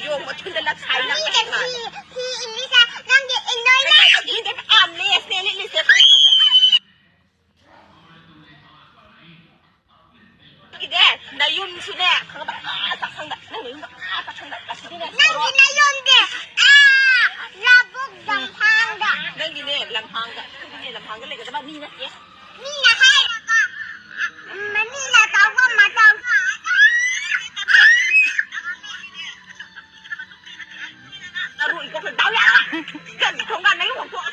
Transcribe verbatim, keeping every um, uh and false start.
ꯌꯣꯡ ꯃꯊꯨꯟꯗ ꯂꯛꯁꯥꯏ ꯂꯛ ꯃꯤꯅ ꯐꯤ ꯐꯤ ꯏꯜꯂꯤꯁꯦ ꯅꯪꯒꯤ ꯏꯟꯗꯣꯏꯅꯦ꯫ ꯑꯩꯒꯤꯗꯤ ꯑꯥꯝꯂꯦꯁꯅꯦ ꯂꯤꯠꯂꯤꯁꯦ꯫ ꯅꯪꯒꯤꯅꯦ ꯅꯌꯨꯝꯁꯨꯅꯦ ꯈꯪꯉꯕ? ꯑꯥ ꯆꯥꯛꯁꯪꯗ꯫ ꯅꯪ ꯅꯌꯨꯝꯗ ꯑꯥ ꯆꯥꯛꯁꯪꯗ꯫ ꯑꯁꯤꯗꯤꯅꯦ ꯅꯪꯒꯤ ꯅꯌꯨꯝꯗꯤ ꯑꯥ ꯂꯧꯕꯨꯛ ꯂꯝꯍꯥꯡꯗ꯫ ꯅꯪꯒꯤꯅꯦ ꯂꯝꯍꯥꯡꯗ꯫ ꯑꯩꯈꯣꯏꯒꯤꯅꯦ ꯂꯝꯍꯥꯡꯗ ꯂꯩꯒꯗꯕ ꯃꯤ ꯅꯠꯇꯦ꯫ ꯃꯤꯅ ꯍꯥꯏꯔꯒ ꯃꯤꯅ ꯇꯧꯕ ꯃꯇꯧ꯫ ꯇꯔꯨ ꯏꯀꯣꯛꯇ ꯗꯥꯎ ꯌꯥ꯫ ꯀꯔꯤ ꯊꯣꯡꯒꯥꯟ ꯅꯌꯨꯝ ꯍꯣꯡꯇꯣꯛꯑ